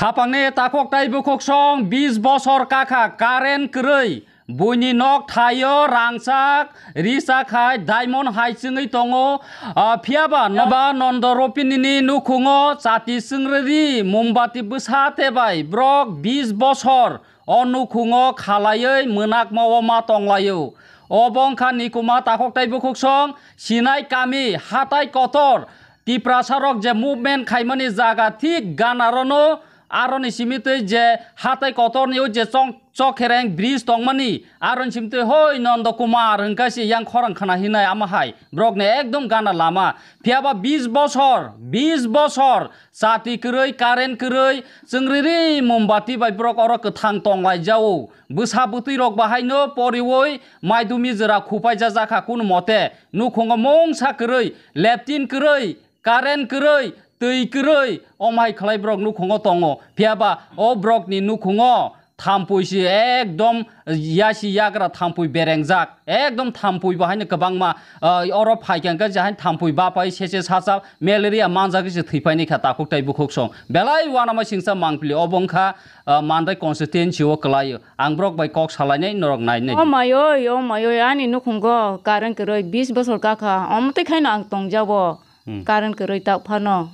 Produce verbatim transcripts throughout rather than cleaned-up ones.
Khapangni takhuk tei bukhuksong bis bosor kakha current kwrwi, buini nok thaio rangchak richak hai diamond hai chwngwi tongo. Ah, phiyaba naba Nondo Ropinini nukhungo chati chwngrwri mombati bwsa tebai brok bis bosor o nukhungo khalaiwi mwnakmao ma tonglaio. Obo wngkha Nikuma takhuk tei bukhuksong Sinai kami hatai kotor Tiprasarok je movement khaimani jaga thik ganarono, aroni simi twi je hatai kotorni o je chong-, chokhereng bridge tongmani, aroni simi twi hoi Nondo Kumar hwnkha se yang khorang khna hinai ama hai. Borokni ekdom gana lama. Phiyaba bis bosor, bis bosor chati kwrwi, current kwrwi, chwngriri mombati bai borok oro kwthang tonglaijao. Bwsa bwtwi rok bahaino poriwi maidumi jora khupai jajak kha kunu mote. Nukhungo mungsa kwrwi, leptin kwrwi, current kwrwi, twi kwrwi, omo hai khlai borok nukhungo tongo. Phiyaba o borokni nukhungo thampui si ekdom yasi yagra thampui berengjak, ekdom thampui bo haino kwbangma, ah, oro phaikha hwnkhe je haino thampui bapai sese sacha malaria manjagwi se thwipaini kha takhuk tei bukhuksong. Belai uanama singcha mangpili obo wngkha, ah, Mandai constituency o kwlaio. Ang borok bai kok salainai norok nainai. O mai oi, o mai oi, ani nukhungo current kwrwi bis bosor kakha, omtwi khaino ang tongjago. Hmm. Current kwrwi tak phano.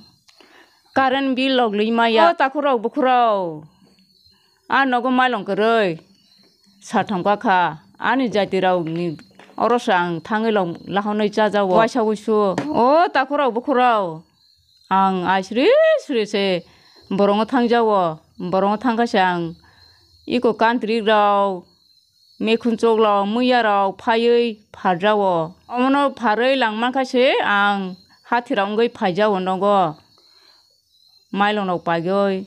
Current bill rok lwi maya. O takhurok bukhurok. A nogo mailong kwrwi. Satham kakha. Ani jati rokni oro se ang thangwi rok lahonwi chajago. Waisa wuisu. O takhurok bukhurok. Ang aisri sri se borongo thangjago. Borongo thangkha se ang iko kantri rok. Mekhun choklok muiyarok phaiwi pharjao. Omono pharwi langmankha se ang hathirok wngwi phaijao nogo. Mailongrok paiwi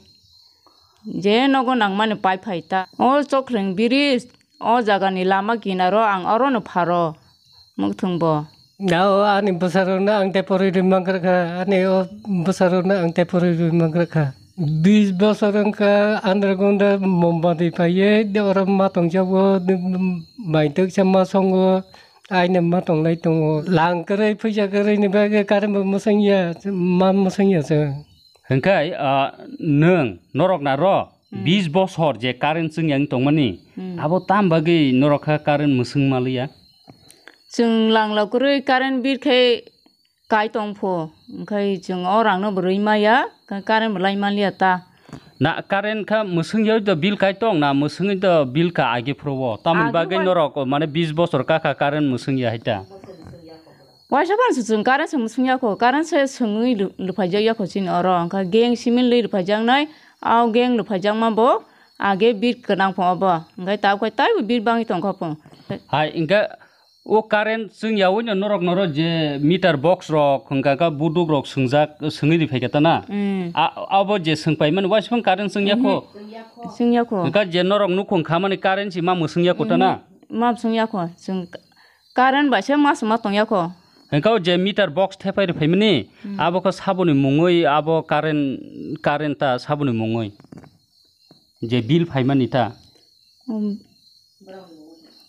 je nogo nangmani pai phai ta. O Chokreng bridge, o jagani lama kinaro ang orono pharo. Mwthwngbo. Nao ani bwsarokno ang tei porwi rwi mangrwkha, ani o bwsarokno ang tei porwi rwi mangrwkha. Bis bosor wngkha underground o mombati phaiwi de oro ma tongjago, maitwksa ma songo, aino ma tonglai tongo. Lang kwrwi, phuisa kwrwini bagwi current bo mwswngya, ma mwswngya chwng. Hwnkhe, ah, nwng norok na ro Hmm. bis bosor je current chwngya wng tongmani, Hmm. abo tam bagwi norok kha current mwswng maliya? Chwng langla kwrwi current bill khe kai tong pho, hwnkhe chwng o rangno bo rwi maya, current bo lai manliya ta. Na current kha mwswngya do bill kai tong na mwswngwi do bill ka age phuru o? Tamoni Age bagwi bai- norok mane bis bosor kakha current mwswngya hai ta? Waisa phano se chwng current se mwswngya kho, current se swngwi lu-, luphaijak ya kho chini oro, hwnkha gang cement lwi luphaijak nai, o gang luphaijak ma bo age bill kwnang pho obo, hwnkhe tabuk khe taibo bill bangwi tong kha pho. Hai hwnkhe o current chwng yaui no norok noro je meter box rok hwnkha kha buduk rok swngjak, swngwi ri phaikha ta na? Mm. A, abo je swngpaimani waisa phano current chwng ya kho? Mhm. Chwng ya kho. Hwnkha je norok nukhung khamani current si ma mwswng ya kho ta na? Mhm. Ma swng ya kho. Chwng Current bai se mas ma tong ya kho. Hwnkhe o je meter box thepai rw phaimani, Hmm. abo khe saboni mungwi, abo current, current ta saboni mungwi. Je bill phaimani ta. Um.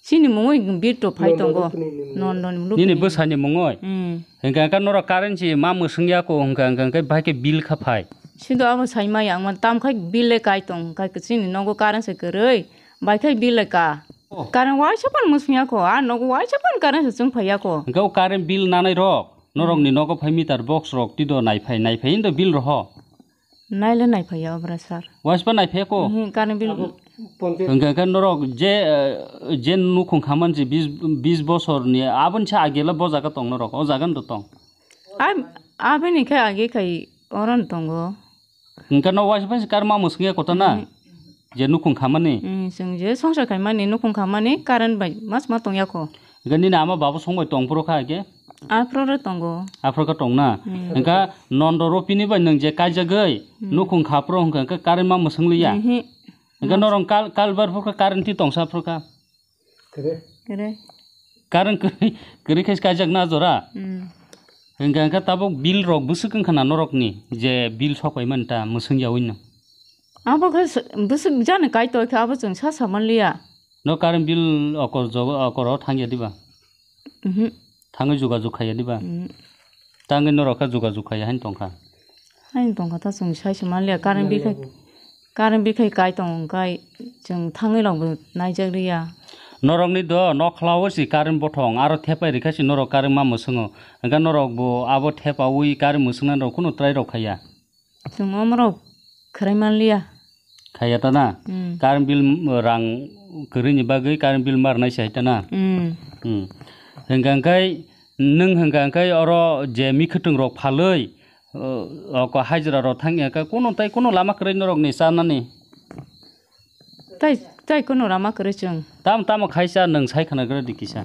Chini mungwi bill to phai tongo. Nondoni mungwi. Nini bwsani mungwi. Hmm. Hwnkhe hwnkhe norok current si ma mwswng ya kho hwnkhe, hwnkhe, hwnkhe bai khe bill kha phai. Sido abo sai maya wngmani, tamo khai bill le kai tong, khai chini nogo current se kwrwi, bai khai bill le ka. Oh. Current waisa phano mwswng ya kho, a nogo waisa phano current se chwng phai ya kho. Hwnkhe o current bill nanai rok, norok ni nogo phai meter box rok twi do nai phai, nai phai do bill roho. Nai le nai phai ya obra sir. Waisa phano nai phai ya kho? Mhm, current bill. Hwnkhe, hwnkhe norok je, eh, je nukhung khaman je bis, bis bosor ni aboni sa age le bo jaga tong norok, o jaga no tong. Ab-, abini khe age khai oro no tongo. Hwnkhe no waisa phano se current ma mwswng ya kho ta na? Mhm. Je nukhung khamani? Mm, chwng je songsa khaimani, nukhung khamani current bai mas ma tong ya kho. Hwnkhe nini ama baba song bai tong phuru kha hwnkhe? Aphuru tongo. Aphuru khe tong na? Mm. Hwnkhe nondo ropini bai nwng je kaijagwi Hmm. nukhung kha phuru hwnkhe, hwnkhe current ma mwswng li ya? Mhm. Hwnkhe norok kal-, kalbar phuru khe current twi tong sa phuru kha? Kre. Kre. Current kwrwi, kwrwi khe kaijak na jora? Hmm. Hwnkhe, hwnkhe tabuk bill rok bwswk wngkha na norok ni je bill sok pai mani ta mwswng yaui no? Abo khe s-, bwswk jani kai toi khe abo chwng sa sa man liya. No current bill okor jogo, okoro thang ya diba? Mhm. Thangwi jogajog khaiya diba? Mhm. Tangwi norok khe jogajog khaiya haino tongkha. Haino tongkha ta chwng sai se manliya current bill khai. Naiyago. Current bill khai kai tongo, hwnkhe chwng thangwi rokbo naijak liya. Norokni do nokhlao si current bothong, aro thepai rikha si norok current ma mwswngo. Hwnkhe norok bo abo thepaui current mwswngnani rok kunu try rok khaiya. Chwng omorok khwrai manliya. Khaiya ta na? Hmm. Current bill, mm, rang kwrwini bagwi current bill marnai si hai ta na? Hmm. Hmm. Hwnkhe hwnkhe nwng hwnkhe hwnkhe oro je mikhwtwng rok phalwi, uh, oko hajra rok thangya khe kuno tai kuno lama kwrwi norokni chanani? Tai, tai kuno lama kwrwi chwng. Tam tamo khaisa nwng sai khna gra di kisa.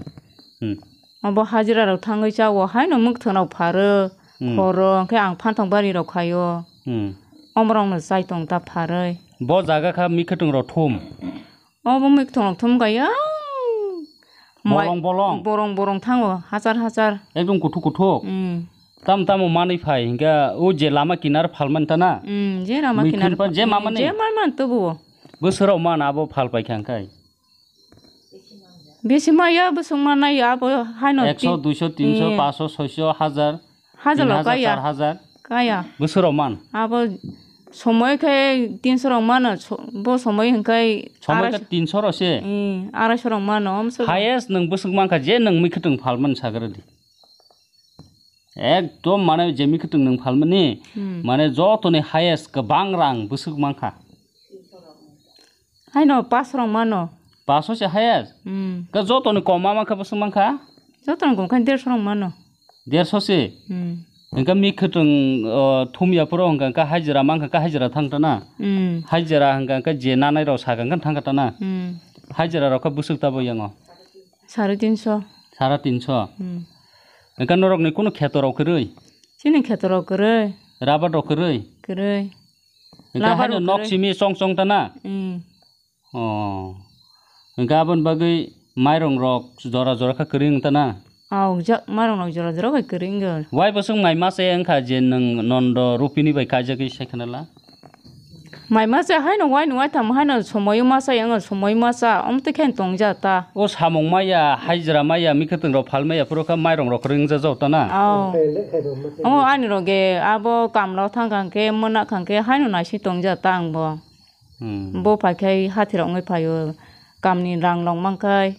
Hmm. Abo hajra rok thangwi cha o haino mwkhwtwng rok pharo, hmm, khoro, hwnkhe ang phanthong bari rok khaio. Hmm. Omorokno chai tong ta pharwi. Bo jaga kha mikhwtwng rok thum. Obo mwkhwtwng rok thum kaya. Bolong bolong. Borong borong thango, hachar hachar. Ekdom kuthuk kuthuk. Hmm. Tam tamo manwi phai, hwnkhe o je lama kinar phalmani ta na? Hmm, je lama kinar. Mwkhwtwng pa je mamani? Je mamani tubuo. Bwswrok man abo phal paikha hwnkhe? Bisi maya, bwswk mannai abo haino ekso, ti-, duiso, tinso, eh, paso, soiso, hajar, hajar tin lo hajar, kaya. Char hajar. Kaya. Bwswk rok man? Abo somoi khe tinso rok mano, so-, bo somoi hwnkhe somoi khe arai-, tinso rok se? Eh, araiso rok mano, omso. Highest nwng bwswk mankha je nwng mwkhwtwng phalmani sagra di. Ekdom mane je mikhwtwng nwng phalmani, hmm, mane jotoni highest kwbang rang bwswk mankha. Haino paso rok mano. Paso se highest? Hmm. Ka jotoni kom ma mankha bwswk mankha? Jotoni kom khe derso rok mano. Derso se? Hmm. Hwnkhe mikhwtwng, o, thumya phuru hwnkha khe hajira mankha khe hajira thang ta na? Hmm. Hajira hwnkha khe je nanai rok sakha khe thang ta na? Hmm. Hajira rok khe bwswk tabo yango? Sare tinso. Sare tinso. Hmm. Hwnkhe norokni kunu kheto rok kwrwi? Chini kheto rok kwrwi. Rabar rok kwrwi? Kwrwi. Hwnkhe labar haino rok nok kwrwi. Simi chong chong ta na? Hmm. Oh. Hwnkhe aboni bagwi mairong rok jora jora khe kwrwi wng ta na? Aw, ja-, mairong rok jora jora khe kwrwi wngya. Wai bwswk mai masa wngkha je nwng nondo rupini bai kaijagwi sai khna la? Mai masa haino wai nung wai tamo haino somoi masa yang somoi masa omtwi khe tongja ta. O samung maya, hajra maya, mikhwtwng rok phal maya, phuru kha mairong rok ring ja jao ta na. Aw. Omo ani rok ge abo kamla thang kang khe, mona kang khe haino naisi tongja ta ang bo. Hmm. Bo phai khe hathi rok wngwi phaio, kamni rang rok mang khai.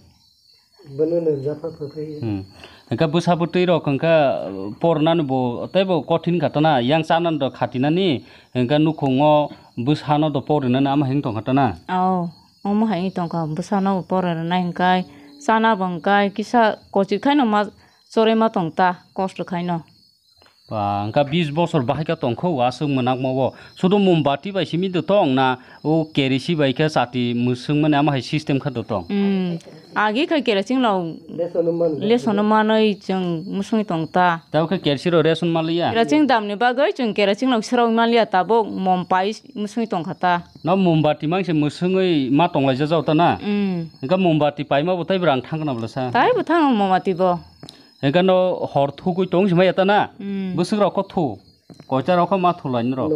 Bono no japha phaphai. Hmm. Hwnkhe bwsa bwtwi rok hwnkhe, uh, pornani bo teibo kothin kha tana, yang chanani rok khatinani, hwnkhe nukhungo bwsano do porinani ama hing tongkha tana. Aw, omo hai wng tongkha, bwsano bo pori rwnai hwnkhe chana bo hwnkhe kisa kochik khaino ma chorwi ma tong ta, kosto khaino. Ba, hwnkha bis bosor bahai khe tongkho, aswk mwnakma o. Sudo mombati bai simi de tong na, o kerisi bai khe chati mwswng mani ama hai system kha de tong. Hmm. Agi khai kerosene rok lesono manwi chwng mwswngwi tong ta. Tabo khe kerosene rok ration manliya? Kerosene damni bagwi chwng kerosene rok swrwngwi manliya, tabuk mom pai mwswngwi tong kha ta. No mombati mang se mwswngwi ma tonglaijak jao ta na? Hmm. Hwnkha mombati paima bo taibo rang thang kana bwlasa? Taibo thango mombati bo. Hwnkha no hor thugwi tong si maya ta na? Hmm. Bwswk rok kho thu. Koita rok kho ma thulai norok?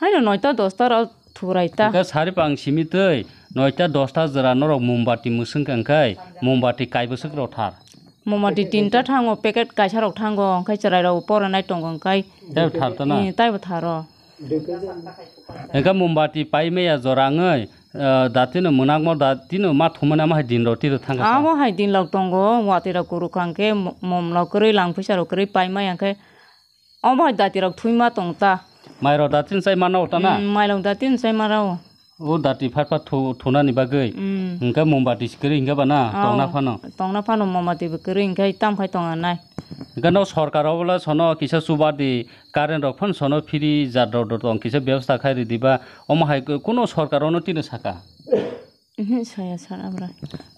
Haino noita dosta rok thurai ta. Hwnkhe sari pang simi twi noita dosta jora norok mombati mwswng kha hwnkhe mombati kai bwswk rok thar. Mombati tinta thango, packet kaisa rok thango, hwnkhe chwrai rok pora nai tongo hwnkhe. Taibo thar ta na? Eh, taibo tharo. Hwnkhe mombati pai maya jora wngwi, eh, datino mwnakmo datino ma thumani ama hai din rok tiro thangkha sa. Abo hai din rok tongo, watwi rok kuruk kha hwnkhe mo-, mom rok kwrwi lang phuisa rok kwrwi pai maya hwnkhe. Omo hai dati rok thwi ma tong ta. Mai rok dati chai ma no ta na? Mm, mai rok dati chai ma rao. O dati phat phat thu-, thunani bagwi. Mm. Hwnkhe mombati se kwrwi hwnkhe ba na? Aw, tongna phano. Tongna phano mombati bo kwrwi hwnkhe tam khai tong nai. Hwnkhe no sorkar o bole sono kisa chuba di, current rok phano sono free jat rok tong kisa bebostha khai ridi ba. Omo hai kunu sorkar o no tini saka. Mhm, saya sar abra.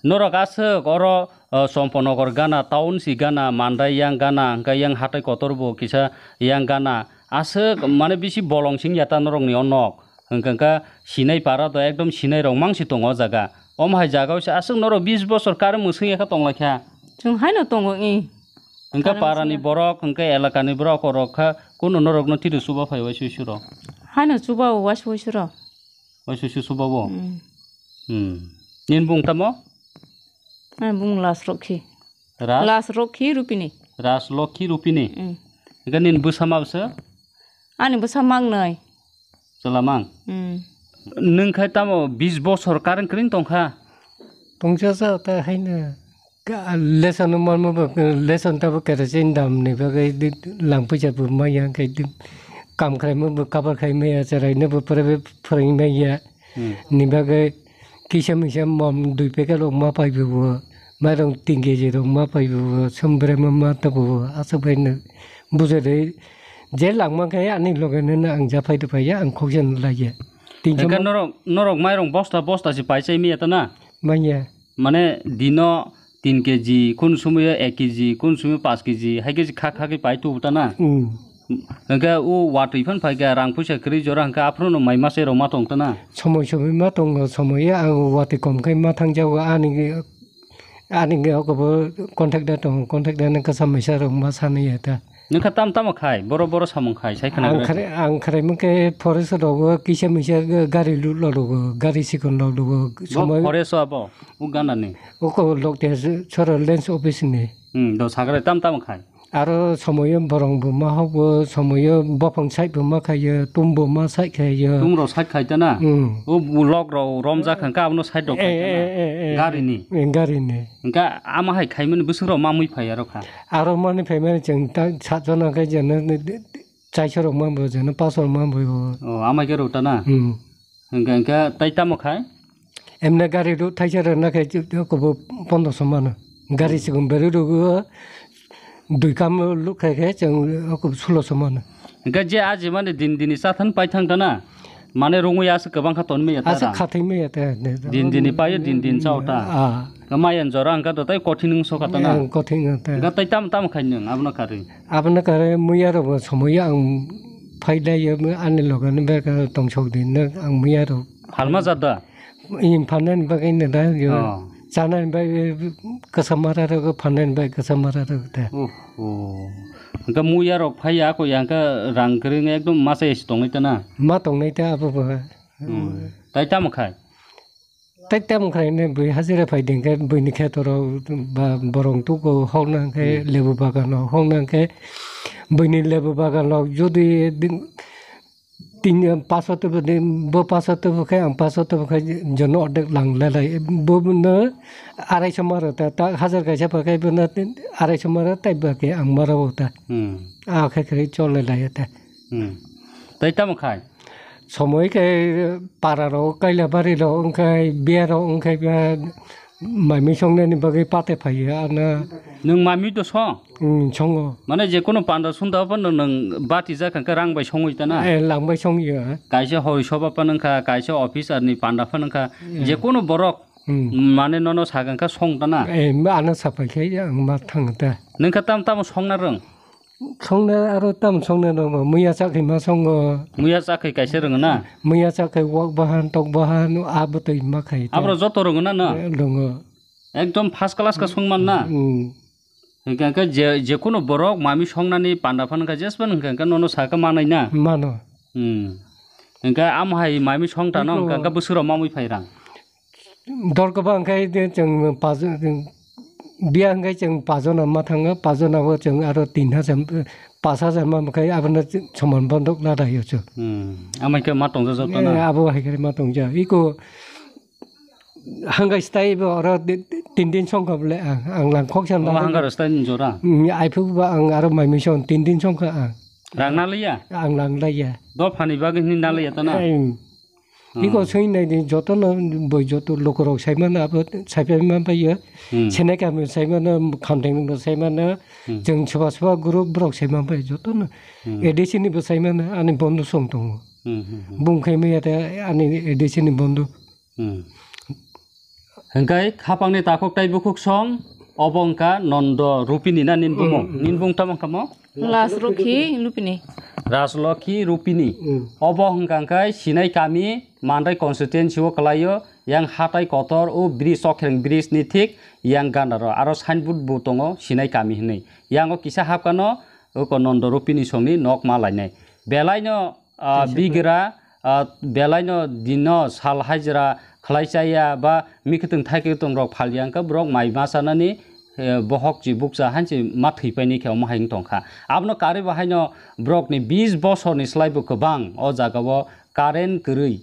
Norok aswk oro, uh, Chompanagar gana, town si gana, Mandai yang gana, hwnkhe yang hatai kotor bo kisa yang gana. Aswk mane bisi bolong sing ya ta norokni o nok. Hwnkhe hwnkhe sinai para do ekdom sinai rok mang si tongo o jaga. Omo hai jaga o se aswk norok bis bosor kare mwswng ya khe tong lai kha. Chwng haino tongo i. Hwnkhe para ni borok, hwnkhe elaka ni borok rok kha kunu norok no tiri chuba phai uaisui suro. Haino chuba uaisui suro. Oi susu suba bo. Hmm. Hmm. Nini bung tamo? Ani bung Las Rokhi. Ras? Las Rokhi Rupini. Ras Lokhi Rupini. Hmm. Ega nini bwsa ma bwsa? Ani bwsa mang nai. Chwla mang? Hmm. Nwng khai tamo bis bosor current kwrwi tongkha? Tongsa sa ta haino. Ka-, lesson no manma ba, lesson ta bo kerosene dam ni bagwi di-, lang puisa bo maya, khe di-, kam khlaima bo cover khai maya, cherai no bo private phrwng maya. Hmm. Ni bagwi kisa misa mom dui packet rok ma pai bo, mairong tin keji rok ma pai bo, sumbre ma ma ta bo, aswk bai no bujai de, je lang man khe ani loge no ang ja phai de phai ya, ang khoksa no lai ya. Tin Hwnkhe khe norok, norok mairong bosta bosta se pai chai maya ta na? Manya. Mane dino tin keji, kun sumoyo ek keji, kun sumoyo panch keji, hai keji kha kha khe pai tubu ta na? Hmm. Hwnkhe o watwi phan phai khe rang puisa kwrwi jora hwnkhe aphuru no mai masa rok ma tong ta na? Somoi somoi ma tongo, somoi ang watwi kom khe ma thang jago ani, ani hwnkhe oko bo contact da tongo, contact da nang kasa misa rok ma sanai ya ta. Nokha tam tamo khai, boro boro samung khai, sai khwna Ang gra. Khare, ang khare mungkhe forest rogo kisa misa ga-, gari lu-, lo rogo, gari sikon lo rogo. Bo Somoi forest o abo, u gana ni. Oko lok te soro lens office ni. Hmm, do sagre tam tamo khai. Aro somoyo borong bo ma hok bo, somoyo bopang side bo ma khayo, tum bo ma side khayo. Tum ro side khai ta na? Hmm. U lok ro rom ja khan ka abono side ro khai ta na? Eh, eh, eh, eh, eh. Gari ni. Eh, gari ni. Hwnkhe ama hai khaimani bwswk rok mamwi phai aro kha. Aro mani phaimani chwng ta sat jona khe jeno chaiso rok mambo jeno paso rok mambo. O, amai khe rota na? Hmm. Hwnkhe, hwnkhe tai tamo khai? Emne gari rok thaisa rok na khe kubo pondro so mano. Gari Hmm. sigon beri rok dui kam luk khai khe chwng kubo sulo so mano. Hwnkhe je aji mani din dini chathan paithang ta na? Mane rungwi aswk kwbang kha tonwi maya ta Aswk rang? Khathwi maya ta. Din dini paio, din din chao ta. Ah. Khe mayan jora hwnkhe to tai kothing wngso kha ta na? Ang kothing wngkha ta. Hwnkhe tai tam tam khai nwng abono karwi? Abono karwi muya rok bo somoyo ang phai lai ani loge no berka tongsok di nwng ang muya rok. Phalma jat da? Ing phalnani bagwi no da yo. Oh. Chanani bagwi kwcham mara rok phalnani bagwi kwcham mara rok ta. Oh, oh. Hwnkhe muya rok phai ya ko ya hwnkhe rang kwrwi wngwi ekdom masa esi tongnai ta na? Ma tongnai ta abo bo. Hmm. Tai tamo khai? Tai tamo khai ne bui hajira phai ding khe buini kheto rok ba borong tugo hok nang khe Hmm. lebu bagan rok hok nang khe buini lebu bagan rok jodi ding-, tin paso tubu de bo paso tubu khe ang paso tubu khe jono ordek lang le lai bo no arai so maro ta, ta hajar kaisa pa khe bo no arai so maro tai ba khe ang maro ta. Hmm. A khe khe chole lai ta. Hmm. Tai tamo khai? Somoi khe para rok, kaila bari rok, wngkhai biya rok, wngkhai biya mai mui songnani bagwi pate phaiyo, ano. Nwng mai mui to song? Hmm, songo. Mane je kono panda sunda phano nwng bati jak kha khe rang bai songwi ta na? Eh, lang bai songyo. Kaisa hoi soba phano wngkha, kaisa officer ni panda phano wngkha, Hmm. je kono borok Hmm. mane nono sakha khe song ta na? Eh, ano sapai khe ang ma thang ta. Nwng khe tam tamo songna rwng? Songna aro tam songna no muya chakhai ma songo. Muya chakhai kaisa rwngo na? Muya chakhai wak bahan, tok bahan, abo twi ma khai ta. Abro joto rwngo na no? Eh, rwngo. Ekdom first class ka song man na? Hmm. Hwnkhe hwnkhe je, je kono borok mami songnani panda phan kha jespan hwnkhe hwnkhe nono saka manai na? Mano. Hmm. Hwnkhe amo hai mami song tano Iko hwnkhe hwnkhe bwswk rok mamwi phai rang? Dor kwbang khe de chwng pajo-, biya hwnkhe chwng pajona ma thango, pajona o chwng aro tin hajar, pash hajar ma khe abono soman bondok ladaio chwng. Hmm. Amai khe ma tongja joto na? Eh, abo hai khe ma tongja. Iko hangkai style bo oro di-, di-, tin din songkha bole ang, ang lang khoksa Oh, lang. Hangkar style ni jora? Hmm, aiphu ba ang aro mai mission tin din songkha ang. Rang na liya? Ang lang laiya. Dophani bagwi hwnwi na liya ta na? Em. Hmm. Iko soi nai di joto no boi joto lukurok sai mano abo sai pai man pai yo. Hmm. Sene kami sai mano khamteng no sai mano. Hmm. Jeng soba soba group borok sai man pai joto no. Hmm. A D C ni bo sai mano ani bondo song tongo. Hmm, hmm, hmm. Bung khai maya ta ani A D C ni bondo. Hmm. Hwnkhe khapangni takhuk tai bukhuk song, obo wngkha Nondo Rupini na nin bumung? Hmm, hmm. Nin bung tamo wngkha mo? Las Rokhi Lupini. Rajlokhi Rupini. Hmm. Obo hwnkha khe Sinai kami, Mandai constituency o kwlaio, yang hatai kotor o bridge, Chokhereng bridge ni thik yang gana ro. Aro signboard bo tongo Sinai kami hinwi. Yang o kisa hapkano oko Nondo Rupini songni nok ma lainai. Belaino Ah, Kaisa bigra, ah, belaino dino sal hajira khlai chaya ba mikhutung thaikhutung rok phalya wngkha borok mai ma chanani, eh, bohok chi bukcha hanchi ma thwipaini khe omo hai wng tongkha. Abono karwi bo haino borokni bis bosorni slai bo kwbang o jagao current kwrwi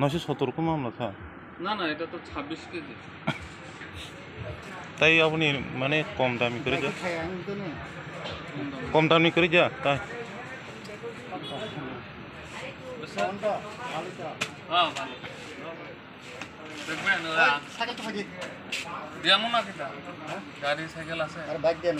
নয়শো সত্তর কো মামলা থা। না, না, এটা তো ছাব্বিশ কেজি। তাই আপনি মানে কম দামি করে যা। কম দামি করে যা, তাই। হ্যাঁ, ভালো। দেখবেন, ওরা সাইকেল তো থাকে। দিয়া মনে হয় কিতা? গাড়ি, সাইকেল আছে। আর বাইক দিয়ে